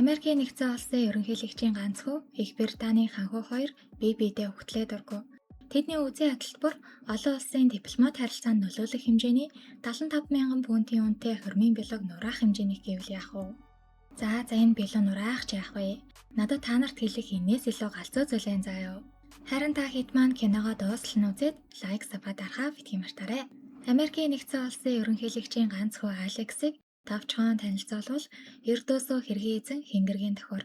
Америкийн нэгдсэн улсын ерөнхийлөгчийн ганц хүү Их Британийн ханхүү хоёр бие биедээ үхтлээ дургүй. Тэдний үзэн ядалт бүр олон улсын дипломат харилцаанд нөлөөлөх хэмжээний 75 мянган фунтын үнэтэй хормын бялуг нураах хэмжээнийх гэвэл яах вэ? За за энэ бялуу нураах ч яах вэ? Надад та нарт хэлэх энээс илүү галзуу зүйл энэ заа юу. Харин та хэд маань киногоо дуустал нь үзээд like sub дарахаа битгий мартаарай. Америкийн нэгдсэн улсын ерөнхийлөгчийн ганц хүү Алексийг товчхон танилцуулбал ердөөсөө хэргийн эзэн хингэргийн тохир.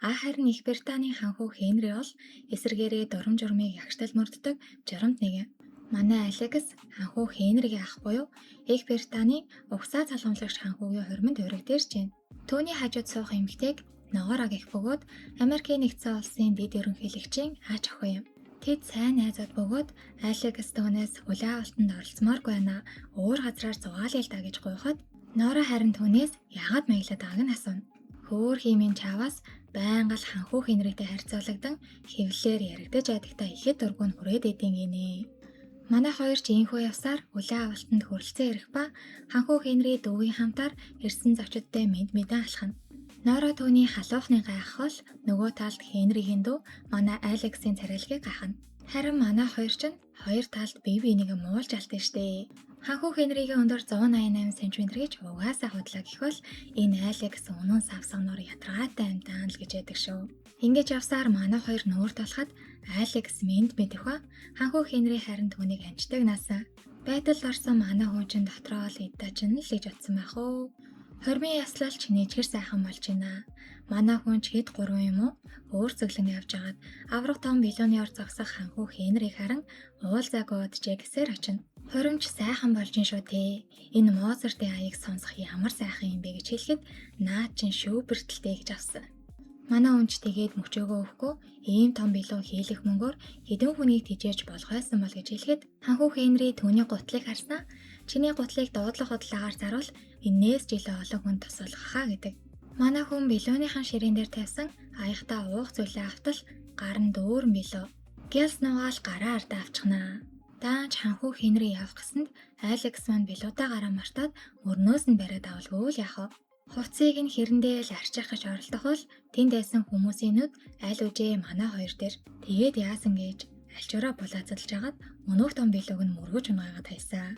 А харин Их Британийн ханхүү Хенри бол эсрэгээрээ дурам журмыг ягштал мөрддөг журамт нэгэн. Манай Алекс ханхүү Хенригийн ах буюу Их Британийн угсаа залгамжлагч ханхүүгийн хормон тойрог дээрч байна. Түүний хажууд суух эмэгтэйг Ногоороо гэх бөгөөд Америкийн нэгдсэн улсын дэд ерөнхийлөгчийн ач охин юм. Тэд сайн найзууд бөгөөд Алекс түүнээс хүлээн авалтанд оролцмооргүй байна. Өөр газраар зугаалъя л да гэж гуйхад Нора харин түүнээс яагаад маяглаад байгааг нь асууна. Хөөр хиймийн чаваас байнга л ханхүү Хенритэй харьцуулагдан хэвлэлээр яригдаж байдагтай ихэд дургүй нь хүрээд идэв гинэ. Манай хоёр ч ийнхүү явсаар хүлээн авалтанд хүрэлцэн ирэх ба ханхүү Хенри дүүгийн хамтаар ирсэн зочидтой мэд мэдэн алхана. Нора түүний халуухны гайхах бол нөгөө талд Хенригийн дүү манай Алексийн царайлгийг гайхана. Харин манай хоёр ч хоёр талд бие биенийг муулж алтан штэ. Ханхүү Хенригийн өндөр 188 см гэж угаасаа худлаа гэх бол энэ Алекс үнэн савсгануур ятаргаатай амьтан л гэж яддаг шүү. Ингэж явсаар манай хоёр нүүр тулахад Алекс мэнд мэдэх ба ханхүү Хенри харин түүнийг амждаг наасан. Байдалд орсон манай хүн чинь дотроо л эдда чинь л гэж утсан байх уу. Хормын яслалч нэжгэр сайхан болж байна. Манай хүн ч хэд гурван юм уу? Өөр цэглэн явж хагаад авраг том билууны ор зогсох ханхүү Хенрийг харан уулзаагүй уджээ гэсээр очино. Хоримч сайхан болж ин шүү те. Энэ Моцартын аяыг сонсох ямар сайхан юм бэ гэж хэлэхэд наад чин шүүбэртэлтэй гэж авсан. Манай хүн ч тэгээд мөчөөгөө өгөхгүй ийм том билүү хийлэх мөнгөөр хэдэн хүнийг тижээж болгойсон бол гэж хэлэхэд ханхүү Хенри түүний гутлыг харснаа чиний гутлыг дуудлага худлаагаар заруул энээс ч илүү олон хүн тусалгахаа гэдэг. Манай хүн билүүнийхэн ширээн дээр тавьсан аяхтаа уух зүйлээ автал гар нь дүүрэн билүү. Гялс нугаал гараа ардаа авчихнаа. Даанч ханхүү Хенри явах гэсэнд Алекс маань билуудаа гараа мартаад мөрнөөс нь бариад авалгүй л яах вэ? Хувцсыг нь хэрэндээ л арчих гэж оролдох бол тэнд байсан хүмүүсийн нүд аль үжээ манай хоёр дээр. Тэгээд яасан гэж альчуураа булаацалж хагаад өнөөх том билүүг нь мөргөж унгаагаад хайсан.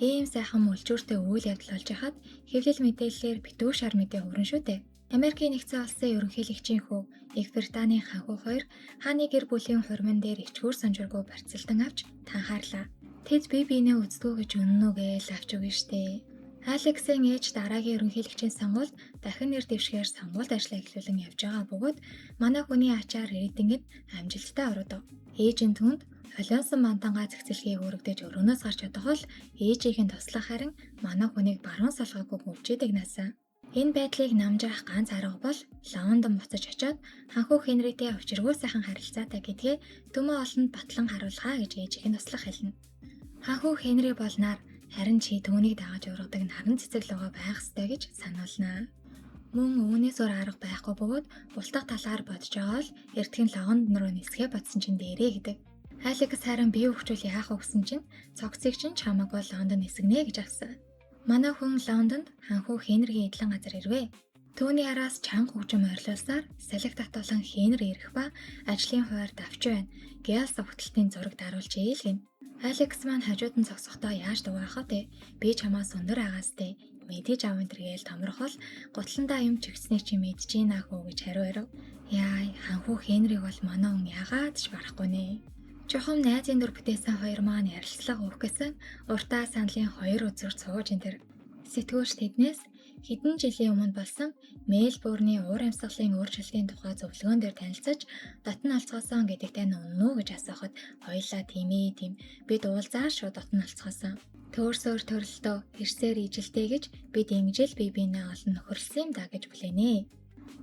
Ийм сайхан мүлжүүртэй үйл явдал болж хахад хэвлэл мэдээллээр битүү шар мэдээ хүрэн шүү дээ. Америкийн нэгдсэн улсын ерөнхийлөгчийн хүү Их Британийн ханхүү хоёр хааны гэр бүлийн хурман дээр ичгүүр санжиргүй барьцалдан авч танхаарлаа. Тэд бие биенээ үздэггүй гэж үнэн үү гээл авч өгнө штэ. Алексийн ээж дараагийн ерөнхийлөгчийн сонгуульд дахин нэр дэвшгээр сонгуульд ажлаа эхлүүлэн явж байгаа бөгөөд манай хүний ачаар рейтингэд амжилттай ороод. Ээж нь түүнд холионсон мантангаа зэгцэлхийг өргөдөж өрөөнөөс гарч чадах бол ээжийнх нь туслах харин манай хүнийг баруун салгаагүй гүвжээдэг наасан. Энэ байдлыг намжаах ганц арга бол Лондон буцаж очиод ханхүү Хенритэй учиргүй сайхан харилцаатай гэдгээ түмэн олонд батлан харуулгаа гэж ээжийнх нь туслах хэлнэ. Ханхүү Хенри бол нар харин чи түүнийг дагаж ургадаг наран цэцэг лугаа байх ёстой гэж сануулнаа. Мөн үүнээс өөр арга байхгүй бөгөөд бултах талаар бодож байгаа л эртхэн Лондон руу нисхээ бодсон чинь дээрээ гэдэг. Алекс харин бие хөвчүүл яах вэ гэсэн чинь цогцыг чинь чамаагүй Лондон нисгэнэ гэж авсан. Манай хүн Лондонд ханхүү Хенригийн эдлэн газар ирвэ. Түүний араас чанга хөгжим ойрлуулсаар салхи татуулан Хенри ирэх ба ажлын хуваар давч байна. Гялс угталтын зураг даруулж ийл гин. Алекс маань хажууд нь зогсохдоо яаж дугаах вэ? Би чамаас өндөр агаас тэ. Мэдээж аав энэ гээл томрохол гутландаа юм чигцнийг чи мэдэж гинэ хөө гэж хариу өрөв. Яа, ханхүү Хенриг бол манай хүн ягаад ч барахгүй нэ. Чухам найзын дүр бүтээсэн хоёр маань ярилцлага өгөх гэсэн уртаа саналын хоёр үзүр цууж энэ тэр. Сэтгүүлч тэднээс хэдэн жилийн өмнө болсон Мельбурний уур амьсгалын өөрчлөлтийн тухай зөвлөгөөн дээр танилцаж дотн олцгоосон гэдэгтэй нь үнэн үү гэж асуухад хоёулаа тийм ээ тийм бид уулзаа шууд дотн олцгоосон. Төөрсөөр төрөлтөө эрсээр ижилтэй гэж бид ингэж л бие биенээ олон нөхөрлсөн юм да гэж хүлээнэ.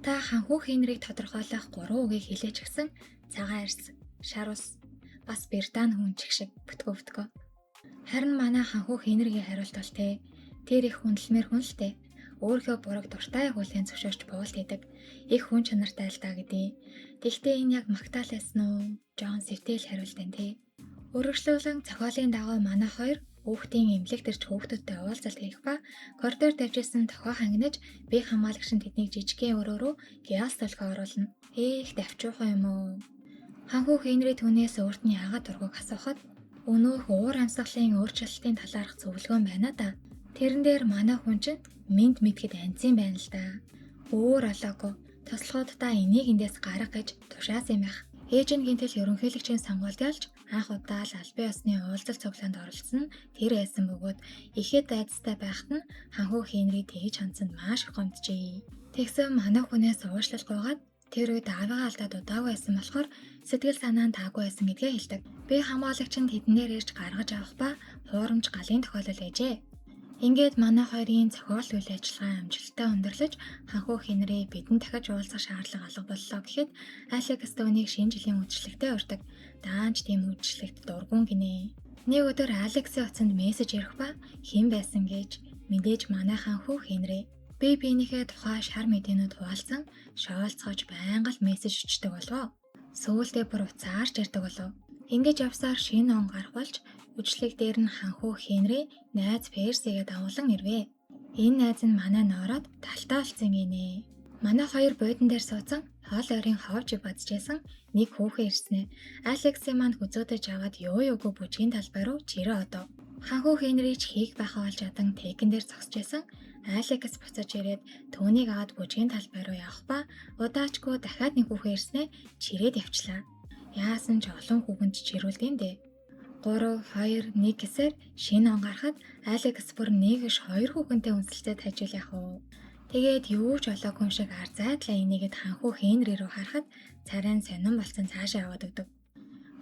Та ханхүү Хенрийг тодорхойлох гурван үгийг хэлээч гисэн цагаан арьс, шар ус, бас Британи хүн чих шиг бүтгөө бүтгөө. Харин манай ханхүү Хенригийн хариулт бол те тэр их хүндлэмэр хүн л те. Өөрийнхөө бурууг дуртай хүлээн зөвшөөрч буулт хийдэг. Их хүн чанартай л да гэдэг. Тэгвэл энэ яг магтаал байсан уу? Жоон сэвтэл хариулт энэ те. Өргөжлүүлэн зохиолын дагуу манай хоёр Хүүхдийн эмнэлэгт ирж хүүхдүүдтэй уулзалт хийх ба коридор тавьж исэн тохио хангинаж бие хамгаалагч нь тэднийг жижигхэн өрөө рүү гяс толгой оруулна. Ээх давчуухан юм уу? Ханхүү Хенри түүнээс өөрт нь яагаад дургүйг асуухад өнөөх уур амьсгалын өөрчлөлтийн талаарх зөвлөгөө байна да. Тэрэн дээр манай хүн чинь мэд мэдгэд анцын байна л да. Өөр олоогүй. Тослогооддаа энийг эндээс гарга гэж тушаасан юм байх. Ээж нь гинтэл ерөнхийлөгчийн сонгуульд ялж анх удаа л албан ёсны уулзалт цуглаанд оролцсон нь тэр байсан бөгөөд ихэд айдастай байхад нь ханхүү Хенри тэгж хандсанд маш их гомджээ. Тэгсэн манай хүнээс уушлал гуйгаад тэр үед аавыгаа алдаад удаагүй байсан болохоор сэтгэл санаа нь таагүй байсан гэдгээ хэлдэг. Би хамгаалагч нь тэднээр ирж гаргаж авах ба хуурамч галын тохиолдол байжээ. Ингээд манай хоёрын зохиол үйл ажиллагаа амжилттай өндөрлөж ханхүү Хенри бидэнд дахиж уулзах шаардлага алга боллоо гэхэд Алекс түүнийг шинэ жилийн үдшилтэд урьдаг. Даанч тийм үдшилтэд дургуун гинэ. Нэг өдөр Алексийн утсанд мессеж ирэх ба хэн байсан гэж мэдээж манай ханхүү Хенри. Би биенийхээ тухай шар мэдээнүүд хуваалцсан шоолцоож байнга л мессеж өчтдөг болов. Сүүлдээ бүр уцаарч ярьдаг болов. Ингэж явсаар шинэ он гарах болж үжлэг дээр нь ханхүү Хенри найз Персигээ дагуулan ирвэ. Энэ найз нь манай Нороод талтай болсон гинэ. Манай хоёр буудан дээр суудсан хоол ойрын ховж баджсэн нэг хүүхэн ирснэ. Алексийн маань хүзөөдөж аваад юу юугүй бүжгийн талбай руу чирээ одов. Ханхүү Хенри ч хийх байхаа олж адан текэн дээр зогсож байсан. Алекс буцаж ирээд түүнийг аваад бүжгийн талбай руу явах ба удаачгүй дахиад нэг хүүхэн ирснэ чирээд явчлаа. Яасан ч олон хүүхэнд чирүүлдэм дээ. 3 2 1 гэсээр шинэ он гарахад Алекс бүр нэг ш хоёр хүүхэнтэй үнсэлцээ тажил яах вэ? Тэгээд юу ч олоогүй юм шиг арзайдлаа энийгэд ханхүү Хенри рүү харахад царай нь сонин болсон цаашаа яваад өгдөг.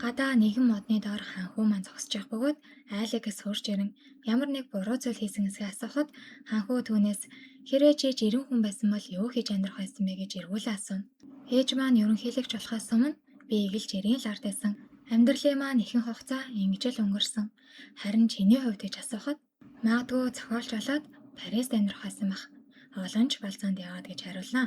Гадаа нэгэн модны доор ханхүү маань зогсож явах бөгөөд Алекс хурж ирэн ямар нэг буруу зүйл хийсэн эсэхээ асуухад ханхүү түүнээс хэрвээ чи жирэн хүн байсан бол юу хийж амьдрах байсан бэ гэж эргүүлэн асууна. Ээж маань ерөнхийлөгч болохоос өмнө би эгэлж жирийн лард байсан. Амьдралын маань ихэнх хугацаа ингэж л өнгөрсөн. Харин чиний хувьд гэж асуухад магадгүй зохиолч болоод Парист амьдрах байсан бах. Олон ч Балзаанд яваад гэж хариулнаа.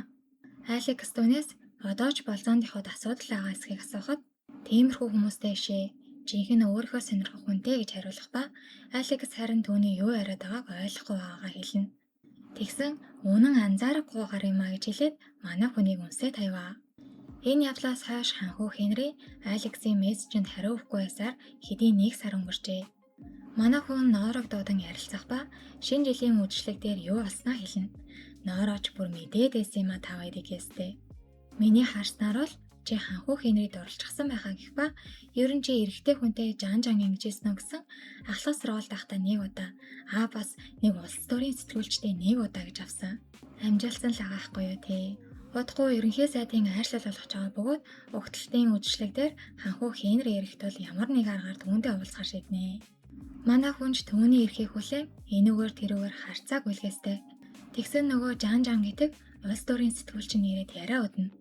Алекс түүнээс одоо ч Балзаанд явахад асуудал байгаа эсхийг асуухад тиймэрхүү хүмүүстэй шээ. Жинхэнэ өөрийнхөө сонирхох хүнтэй гэж хариулах ба Алекс харин түүний юу яриад байгааг ойлгохгүй байгаагаа хэлнэ. Тэгсэн үнэн анзаарахгүй гар юм а гэж хэлээд манай хүнийг үнсээ тавиа. Энэ явдлаас хойш ханхүү Хенри Алексийн мессежинд хариу өгөхгүй байсаар хэдийн 1 сар өнгөрчээ. Манай хүн Норог дуудан ярилцах ба шинэ жилийн үдшилэг дээр юу болсноо хэлнэ. Норооч бүр мэдээд байсан юм а та хоёрыг ястэй. Миний харснаар бол чи ханхүү Хенри дурлцсан байхаа гэх ба ер нь чи эрэгтэй хүнтэй жан жан ингэжсэн үү гэсэн ахлах сургуульд байхдаа нэг удаа аа бас нэг улс төрийн сэтгүүлчтэй нэг удаа гэж авсан. Амжилтсан л байгаа хгүй юу те. Удахгүй ерөнхий сайдын айршлал болгож байгаа бөгөөд угталтын үдшилэг дээр ханхүү Хенри ирэх тул ямар нэг аргаар түүнтэй уулзахар шийднэ. Манай хүн ч түүний эрхийг хүлээн энүүгээр тэрүүгээр харцаа гүйлгээстэй. Тэгсэн нөгөө Жан Жан гэдэг улс төрийн сэтгүүлч нь ирээд яриа удна.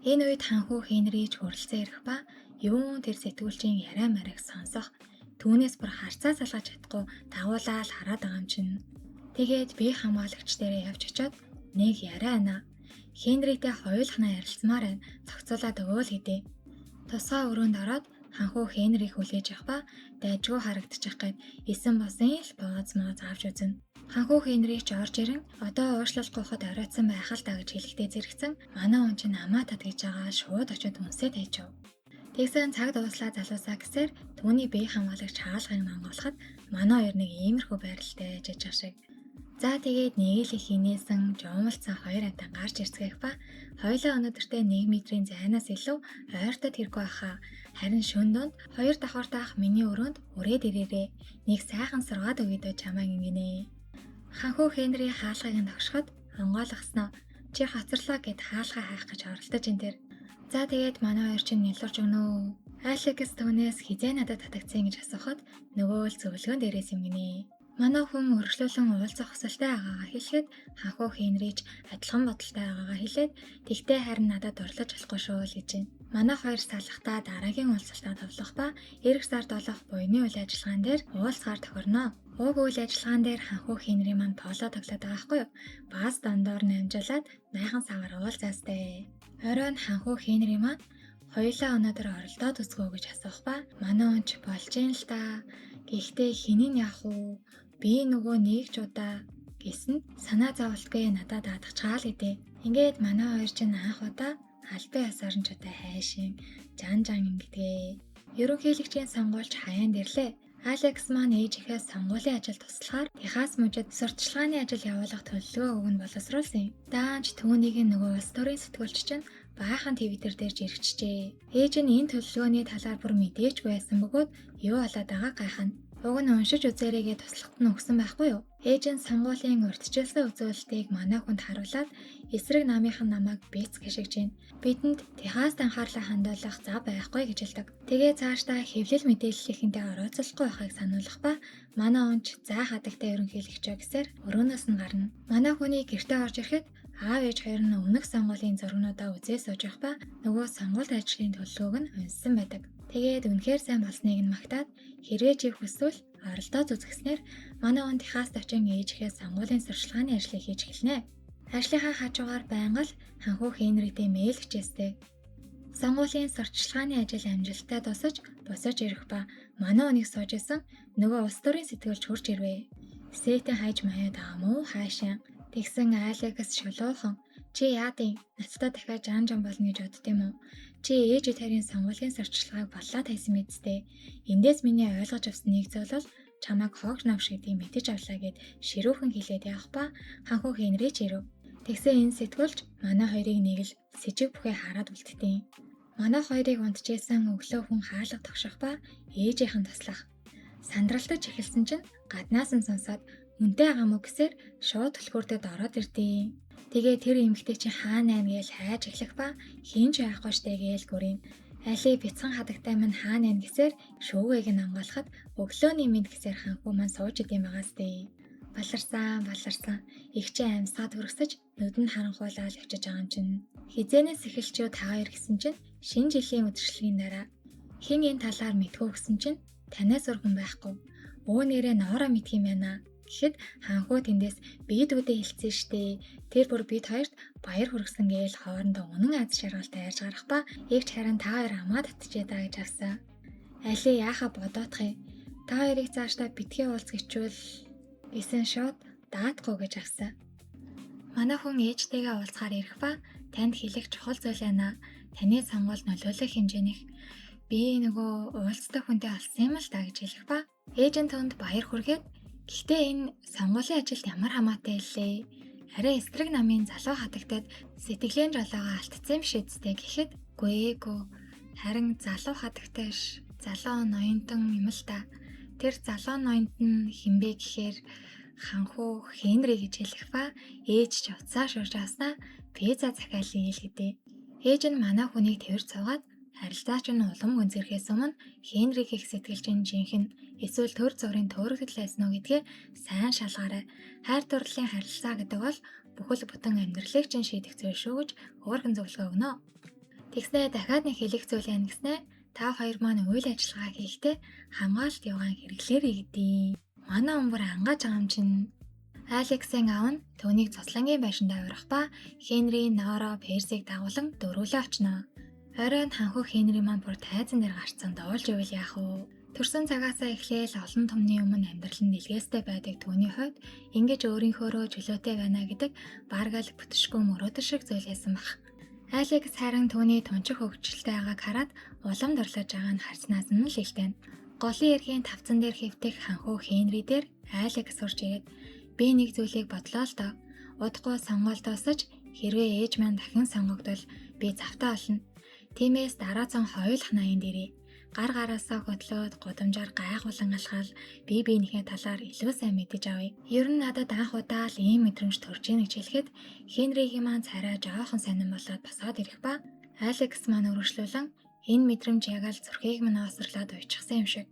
Энэ үед ханхүү Хенри ч хүрэлцэн ирэх ба юун тэр сэтгүүлчийн яриа марийг сонсох түүнээс бүр харцаа салгаж чадахгүй дагуулаад хараад байгаа юм чинь. Тэгээд би хамгаалагч дээрээ явж очиод нэг яриа байна. Хенритэй хоёулахнаа ярилцмаар байна. Зохицуулаад өгөөл гэдэг. Тусгай өрөөнд ороод ханхүү Хенрийг хүлээж авах ба дайжгүй харагдчих гээд эсэн босын л бооз мооз авч үзнэ. Ханхүү Хенри ч орж ирэн одоо уушлал гуйхад оройтсан байх л та гэж хэлэхдээ зэрэгцэн манай хүн чинь амаа тат гэж байгаа шууд очиод үнсээ тайчив. Тэгсэн цаг дууслаа залуусаа гэсээр түүний бие хамгаалагч хаалгыг мангуулахад манай хоёр нэг иймэрхүү байралтай жижиг шиг. За тэгээд нэг л их инээсэн жуумалцсан хоёр амтан гарч ирцгээх ба хоёулаа өнөөдөртөө 1 метрийн зайнаас илүү ойртод хэрэггүй байхаа. Харин шөнө дунд хоёр давхартаах миний өрөөнд үрээд ирээрээ. Нэг сайхан сургаад өгье дөө чамайг ингэнэ. Ханхүү Хенри хаалгыг нь тогшоход онгойлгосноо чи хоцорлоо гэд хаалгаа хайх гэж оролдож ин тэр. За тэгээд манай хоёр чинь нялуурч өгнө үү? Алекс түүнээс хизээ надад татагдсан гэж асуухад нөгөө л зөвлөгөөн дээрээс юм гинэ. Манай хүн өргөжлүүлэн уулзах хүсэлтэй байгаагаа хэлэхэд ханхүү Хенрич адилхан бодолтой байгаагаа хэлээд тэгтээ харин надад дурлаж болохгүй шүү л гэж байна. Манай хоёр салахдаа дараагийн уулзалтаа товлох ба эх сард болох буйны үйл ажиллагаан дээр уулзгаар тохирно. Уг үйл ажиллагаан дээр ханхүү Хенри маань поло тоглоод байгаа хгүй юу? Бас дондоор нь амжуулаад майхан савар уулзаастай. Оройн ханхүү Хенри маань хоёулаа өнөөдөр оролдоод үзгөө гэж асуух ба манай хүн ч болж ийн л та. Гэхдээ хинэн яах вэ? Би нөгөө нэг ч удаа гэсэн санаа зовлтгүй надад даатгачгаа л гэдэг. Ингээд манай хоёр чинь анх удаа албан ёсоор нь ч удаа хайшин жан жан ингэдгээ. Ерөнхийлөгчийн сонгуульч хаяанд ирлээ. Алекс маань ээжийнхээ сонгуулийн ажил туслахаар Техас мужид сурталчилгааны ажил явуулах төлөвлөгөө өгөн боловсруулсан юм. Даанч түүнийг нөгөө улс төрийн сэтгүүлч чинь баахан Твиттер дээр жирэгчжээ. Ээж нь энэ төлөвлөгөөний талаар бүр мэдээчгүй байсан бөгөөд юу болоод байгааг гайхна. Уг нь уншиж үзээрэй туслахад нь өгсөн байхгүй юу? Ээж нь сонгуулийн урьдчилсан үзүүлэлтийг манай хүнд харуулад эсрэг намынхан намайг биц гიშгэж байна. Бидэнд Техаст анхаарлаа хандуулах зав байхгүй гэж хэлдэг. Тэгээ цаашдаа хэвлэл мэдээллийнхэнтэй орооцолохгүй байхыг сануулах ба манай онч заа хадагтай ерөнхийлөгчөө гэсээр өрөөнөөс нь гарна. Манай хүний гэртээ орж ирэхэд аав ээж хоёр нь өмнөх сонгуулийн зургнуудаа үзээ сууж явах ба нөгөө сонгуульд ажлын төлөвлөгөөг нь уншсан байдаг. Тэгээд үнэхээр сайн болсныг нь магтаад хэрвээ чи хүсвэл оролдоо зүзгснээр манай он Техаст очин ээжийнхээ сонгуулийн сурчлагын ажлыг хийж эхэлнэ. Ажлынхаа хажуугаар байнга л ханхүү Хенритэй мэйл хичээстэй. Сонгуулийн сурталчилгааны ажил амжилттай дуусаж босож ирэх ба манай онийг сууж исэн нөгөө улс төрийн сэтгүүлч хурж ирвэ. Сэтэн хайж маяад байгаа мó хаашаа. Тэгсэн Алекс шулуухан чи яадын надтай дахиад жан жан болно гэж бодд юм уу? Чи ээж хоёрын сонгуулийн сурталчилгааг боллоо тайсан мэдтэй. Эндээс миний ойлгож авсан нэг зүйл бол чамайг хогж новш гэдгийг мэдэж авлаа гэд ширүүхэн хэлээд явах ба ханхүү Хенри ч ирэв. Тэгсэн энэ сэтгүүлч манай хоёрыг нэг л сэжиг бүхээ хараад үлдтiin. Манай хоёрыг унтжсэн өглөө хүн хаалга тогшох ба ээжийнхэн туслах. Сандралтаж эхэлсэн чинь гаднаас нь сонсоод үнтэй байгаа мó гэсээр шууд түлхүүртэд ороод ирдیں۔ Тэгээ тэр эмэгтэй чинь хаана байна гээл хайж эхлэх ба хийн ч байхгүй штэ гээл гүрийн. Али бяцхан хадагтай минь хаана байна гэсээр шүүгээг нь амгаалахад өглөөний мэд гэсээр ханхүү маань сууж идэм байгаас дээ. Баларсан баларсан их чи амьсгаад хөргсөж нүдэнд харанхуулаад явчиж байгаа юм чинь. Хизээнээс эхэлж юу та хоёр гэсэн чинь шинэ жилийн үдшилгийн дараа хин энэ талаар мэдхүү гэсэн чинь танаас өөр хүн байхгүй. Өө нэрээ ноороо мэдх юм байна гэхэд ханхүү тэндээс би дүүдээ хэлсэн штэ. Тэр бүр бид хоёрт баяр хүргэсэн гээл хоорондоо үнэн аз жаргалтай ярьж гарах ба эгч харин та хоёр амаа татчихээ даа гэж авсан. Али яхаа бодоодох юм. Та хоёрыг цаашдаа битгий уулз гэчвэл гэсэн шууд даатахгүй гэж авсан. Манай хүн ээжтэйгээ уулзахаар ирэх ба танд хэлэх чухал зүйл байна. Таны сонгуул нөлөөлөх хэмжээнийх би нөгөө уулздаг хүнтэй олсон юм л да гэж хэлэх ба ээж нь түнд баяр хүргээд гэхдээ энэ сонгуулийн ажилд ямар хамаатай илээ. Арай эсрэг намын залуу хатагтад сэтгэлийн жолоогоо алдсан юм шидтэй гэхэд гүй ээгүү харин залуу хатагтай ш залуу ноёнтон юм л та. Тэр залуу ноёнт нь хинбэ гэхээр ханхүү Хенри гэж хэлэх ба ээж ч уцаа шуурж авснаа пицца захиалъя л гэдэг. Ээж нь манай хүнийг тэрч суугаад харилцаач нь улам гүнзгийрхээс өмнө Хенриг их сэтгэлж нь жинхэнэ эсвэл төр зүрийн төөрөгдөл байсан уу гэдгээ сайн шалгаарай. Хайр дурлалын харилцаа гэдэг бол бүхэл бүтэн амьдралыг чинь шийдэх зүйл шүү гэж хөөрхөн зөвлөгөө өгнө. Тэгснээ дахиад нэг хэлэх зүйл яана гэснээ та хоёр маань үйл ажиллагаа хийхдээ хамгаалалт явгаан хэрэглээрэй гэдیں۔ Манай өмбөр ангааж байгаа юм чинь. Алексийн аав нь түүнийг цослонгийн байшинд авирах ба Хенри, Норо, Персийг дагуулan дөрвөлөө очно. Оройн ханхүү Хенри маань бүр тайзан дээр гарцсан дуулж ивэл яах вэ? Төрсөн цагаасаа эхлээл олон түмний өмнө амьдрал нь нэлгээстэй байдаг түүний хувьд ингэж өөрийнхөөрөө чөлөөтэй байна гэдэг бараг л бүтшгүй мөрөөдөл шиг зүйл байсан бах. Алекс харин түүний тунчих хөгжилтэй байгааг хараад улам дурлаж байгаа нь харснаас нь л илтэнэ. Голын эргийн тавцан дээр хэвтэх ханхүү Хенри дээр Алекс сурч ирээд би нэг зүйлийг бодлоо л доо. Удахгүй сонгуул дуусаж хэрвээ ээж маань дахин сонгогдвол би завтаа олно. Тиймээс дараа зан хоёулах наян дээрээ гар гараасаа хөдлөөд гудамжаар гайхуулан алхаал би биенийхээ талаар илүү сайн мэдэж авъя. Ер нь надад анх удаа л ийм мэдрэмж төрж ийн гэж хэлэхэд Хенригийн маань царай жоохон сонирн болоод босоод ирэх ба Алекс маань өргөжлүүлэн энэ мэдрэмж яг л зүрхийг минь осрлоод уйчихсан юм шиг.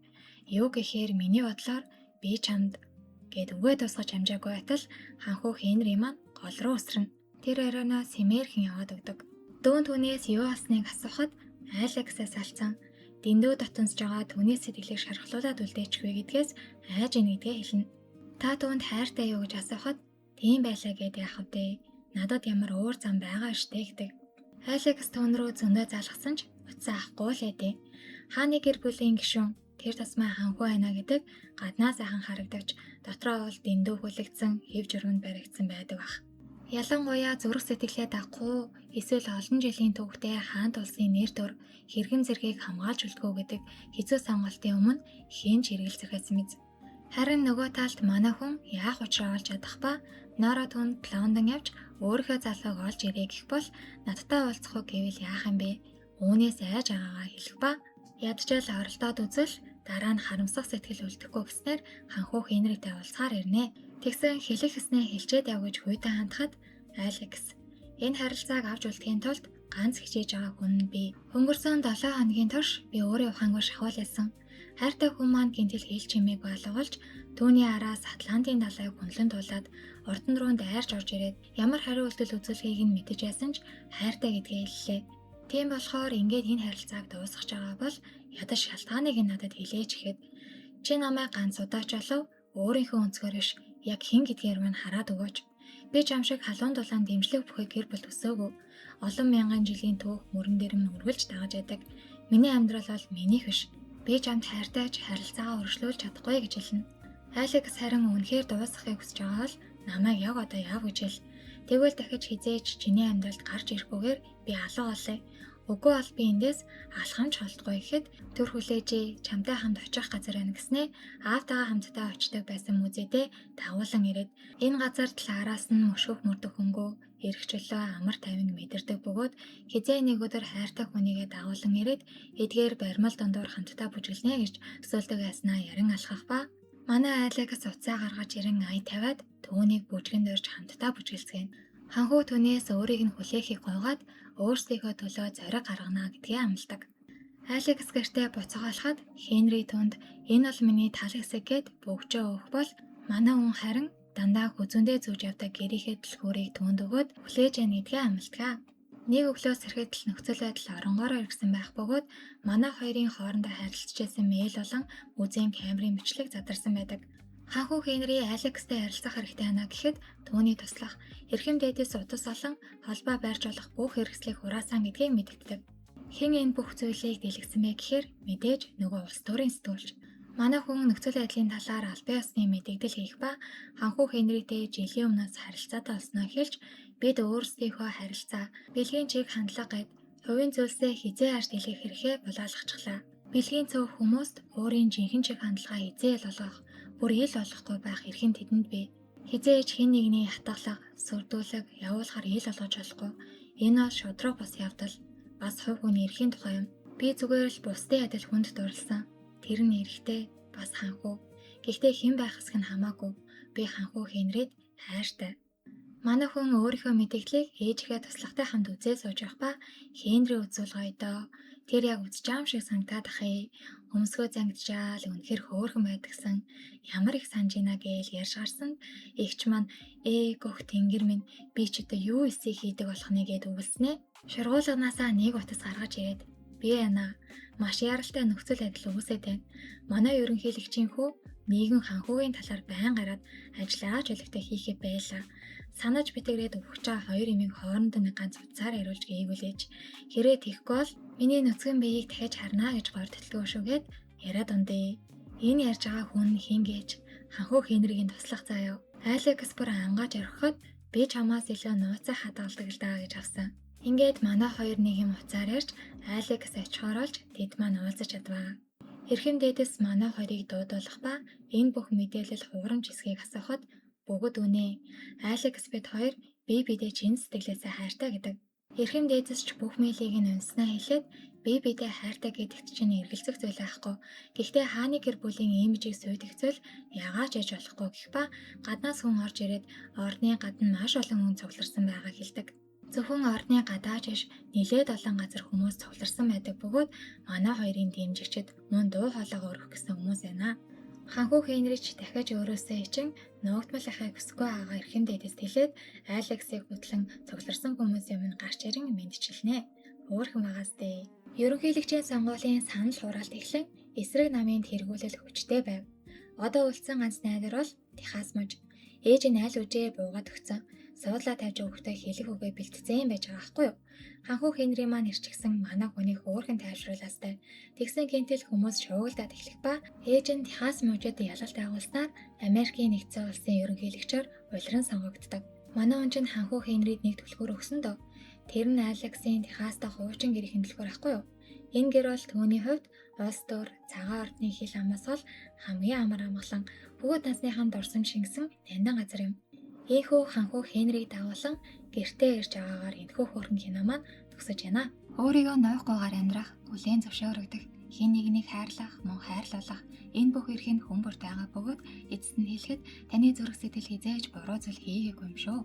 Юу гэхээр миний бодлоор би чамд гэд үгээ дуусгаж амжаагүй байтал ханхүү Хенри маань гол руу өсрөнө. Тэр оройноо сэмээрхэн яваад өгдөг. Дүүн түүнээс юу болсныг асуухад Алексээс алцсан дэндүү дотонсож байгаа түүний сэтгэлийг шархлуулад үлдээчихвэ гэдгээс айж ийн гэдгээ хэлнэ. Та түүнд хайртай юу гэж асуухад тийм байлаа гэд яах вэ? Надад ямар өөр зам байгаа штэ гэдэг. Алекс түүн рүү зөндөө залгасан ч утсаа авахгүй л эдээ. Хааны гэр бүлийн гишүүн Тэр тусмаа ханхүү байна гэдэг гаднаа сайхан харагдавч дотроо бол дэндүү хүлэгдсэн, хэв журманд баригдсан байдаг бах. Ялангуяа зүрх сэтгэлээ дагахгүй эсвэл олон жилийн түүхтэй хаант улсын нэр төр хэргэм зэргийг хамгаалж үлдэхүү гэдэг хэцүү сонголтын өмнө хэн ч эргэлзэх байсан биз. Харин нөгөө талд манай хүн яах учраа олж чадах ба Нора түнд Лондон явж өөрийнхөө залууг олж ирээ гэх бол надтай уулзах уу гэвэл яах юм бэ? Үүнээс айж байгаагаа хэлэх ба ядчил оролдоод үзэл дараа нь харамсах сэтгэл үлдэхгүй гэснээр ханхүү Хенритэй уулзахаар ирнэ. Тэгсэн хэлэх гэснээ хэлчээд яв гэж хүйтэн хандхад Алекс энэ харилцааг авч үлдэхийн тулд ганц хичээж байгаа хүн нь би. Өнгөрсөн 7 хоногийн турш би өөрийн ухаангүй шахуулсан. Хайртай хүн маань гинтэл хэл чимээг алгуулж түүний араас Атлантын далайг хүнлэн туулаад урдан руу дайрч орж ирээд ямар хариу үйлдэл үзүүлэхийг нь мэдэж байсан ч хайртай гэдгээ хэллээ. Тийм болохоор ингээд энэ харилцааг дуусгаж байгаа бол ядаж шалтгааныг нь надад хэлээч гэхэд чи намайг ганц удаач болов өөрийнхөө өнцгөр биш яг хэн гэдгээр минь хараад өгөөч. Би чам шиг халуун дулаан дэмжлэг бүхий гэр бүл төсөөгүй. Олон мянган жилийн түүх мөрөн дээр минь үргэлж дагаж яадаг. Миний амьдрал бол минийх биш. Би чамд хайртай ч харилцаагаа өргөжлүүлж чадахгүй гэж хэлнэ. Алекс харин үнэхээр дуусгахыг хүсэж байгаа бол намайг яг одоо яв гэж хэл. Тэгвэл дахиж хизээж чиний амьдралд гарч ирэхгүйгээр би алга болъё. Үгүй бол би эндээс алхамж холдохгүй гэхэд төр хүлээжээ чамтай хамт очих газар байна гэснээ аавтайгаа хамтдаа очдог байсан музейдээ дагуулan ирээд энэ газар талаараас нь мөшгөх мөрдөх хөнгөө эрх чөлөө амар тайван мэдэрдэг бөгөөд хизээ нэг өдөр хайртай хүнийгээ дагуулan ирээд эдгээр баримал дундуур хамтдаа бүжиглэнэ гэж төсөөлдөг байснаа ярин алхах ба манай Алекс утсаа гаргаж ирэн ая тавиад түүнийг бүжгэнд орж хамтдаа бүжгэлцгээнэ. Ханхүү түүнээс өөрийг нь хүлээхийг гуйгаад өөрсдийнхөө төлөө зориг гаргана гэдгээ амладаг. Алекс гэртээ буцаагаалахад Хенри түнд энэ бол миний тал хэсэг гэд бөгжөө өгөх бол манай хүн харин дандаа хүзүүндээ зүүж явдаг гэрийнхээ түлхүүрийг түүнд өгөөд хүлээж яана гэдгээ амладаг. Нэг өглөөс ирэхэд л нөхцөл байдал оронгоороо эргэсэн байх бөгөөд манай хоёрын хоорондоо харилцаж байсан мэйл болон музейн камерын бичлэг задарсан байдаг. Ханхүү Хенри Алекстэй ярилцах хэрэгтэй байна гэхэд түүний туслах эрхэм дээдэс утас олон холбоо байрч болох бүх хэрэгслийг хураасан гэдгийг мэдэгддэг. Хэн энэ бүх зүйлийг дэлгэсэн бэ гэхээр мэдээж нөгөө улс төрийн сэтгүүлч. Манай хүн нөхцөл байдлын талаар албан ёсны мэдэгдэл хийх ба Ханхүү Хенритэй жилийн өмнөөс харилцаатай болсноо хэлж бид өөрсдийнхөө харилцаа, бэлгийн чиг хандлага гэд хувийн зүйлсээ хизээ харж дэлгэх хэрэгээ булаалгачихлаа. Бэлгийн цөөх хүмүүст өөрийн жинхэнэ чиг хандлагаа хизээ ил болгох, бүр ил болохгүй байх эрх нь тэдэнд бий. Хизээж хэн нэгний хатгалга, сүрдүүлэг, явуулахар ил болгож болохгүй. Энэ бол шудраг бус явдал, бас хувь хүний эрхийн тухай юм. Би зүгээр л бусдын адил хүнд дурлсан. Тэр нь эрэгтэй, бас ханхүү. Гэхдээ хэн байх хэсэг нь хамаагүй. Би ханхүү Хенрид хайртай. Манай хүн өөрийнхөө мэдэгдлийг ээжигээ туслахтай хамт үзээ сууж явах ба Хенри үзүүлгоё доо. Тэр яг үзэж байгаа юм шиг санагдаад ах ээ. Өмсгөө зангидчаал үнэхэр хөөрхөн байдагсан. Ямар их санаж ийна гээл ярьж гарсанд эгч маань гөх тэнгэр минь би ч одоо юу эсийг хийдэг болох нэ гэд өгүүлснэ. Шургуулганаасаа нэг утас гаргаж ирээд би яана маш яралтай нөхцөл байдал үүсээд байна. Манай ерөнхийлөгчийн хүү нийгэм ханхүүгийн талаар байн гараад ажиллаа чөлөгтэй хийхээ байлаа. Санаж битгэрээд өгч байгаа хоёр юмыг хоорондоо нэг ганц утсаар яриулж гээгүүлээч. Хэрвээ тийхгүй бол миний нүцгэн биеийг дахиж харнаа гэж гордтолгүй шүгээд яриад ундээ. Энэ ярьж байгаа хүн хэн гэж ханхүү Хенригийн туслах заяа. Алекс бүр ангааж орхиход би чамаас илүү нууцаа хадгалдаг л даа гэж авсан. Ингээд манай хоёр нэг юм уцаар ярьж Алекс очихоор олж тэд маань уулзаж чадваа. Эрхэм дээдэс манай хоёрыг дуудуулах ба энэ бүх мэдээлэл хуурамч хэсгийг асуухад бүгд үнэ. Алекс бид хоёр бие биедээ чин сэтгэлээсээ хайртай гэдэг. Эрхэм дээдэс ч бүх мэйлийг нь унснаа хэлээд бие биедээ хайртай гэдэгт чинь эргэлзэх зүйл байхгүй. Гэхдээ хааны гэр бүлийн имижийг сүйдэх зүйл ягаа ч яж болохгүй гэх ба гаднаас хүн орж ирээд ордны гадна маш олон хүн цугларсан байгааг хэлдэг. Зөвхөн ордны гадааж иш нилээд олон газар хүмүүс цугларсан байдаг бөгөөд манай хоёрын дэмжигчид мөн дуу хоолойгоо өргөх гэсэн хүмүүс байна. Ханхүү Хенрич дахиж өөрөөсөө ичин нуугдмал ахыг хүсэхгүй байгаа эрхэм дээдэс хэлээд Алексийг хөтлөн цугларсан хүмүүсийн өмнө гарч ирэн мэдчилнэ. Хөөрхөн байгаас дээ. Ерөнхийлөгчийн сонгуулийн санал хураалт эхлэн эсрэг намын тэргүүлэл хүчтэй байв. Одоо үлдсэн ганц найдвар бол Техас мужи. Ээж нь аль үжээ буугаад өгсөн. Суудлаа тавьж өгөхдөө хэлэх үгээ бэлтцэн байж байгаа хгүй юу? Ханхүү Хенри маань ирчихсэн манай хүнийг хөөрхөн тайвшруулаастай. Тэгсэн гинтэл хүмүүс шуугилдаад эхлэх ба ээж нь Техас мужид ялалт агуулснаар Америкийн нэгдсэн улсын ерөнхийлөгчөөр улиран сонгогддог. Манай хүн чинь Ханхүү Хенрид нэг түлхүүр өгсөн дөө. Тэр нь Алексийн Техас дахь хуучин гэрийн түлхүүр ахгүй юу? Энэ гэр бол түүний хувьд улс төр, цагаан ордны хил амаас бол хамгийн амар амгалан бөгөөд насныхан дурсамж шингэсэн нандин газар юм. Ийхүү Ханхүү Хенрийг дагуулan гэртээ ирж байгаагаар энэхүү хөөрхөн кино маань төгсөж байна. Өөрийгөө ноёхгүйгээр амьдрах, хүлээн зөвшөөрөгдөх, хэн нэгнийг хайрлах, мөн хайрлуулах энэ бүх эрх нь хүн бүрт байгаа бөгөөд эцэст нь хэлэхэд таны зүрх сэтгэл хэзээ ч буруу зүйл хийгээгүй юм шүү.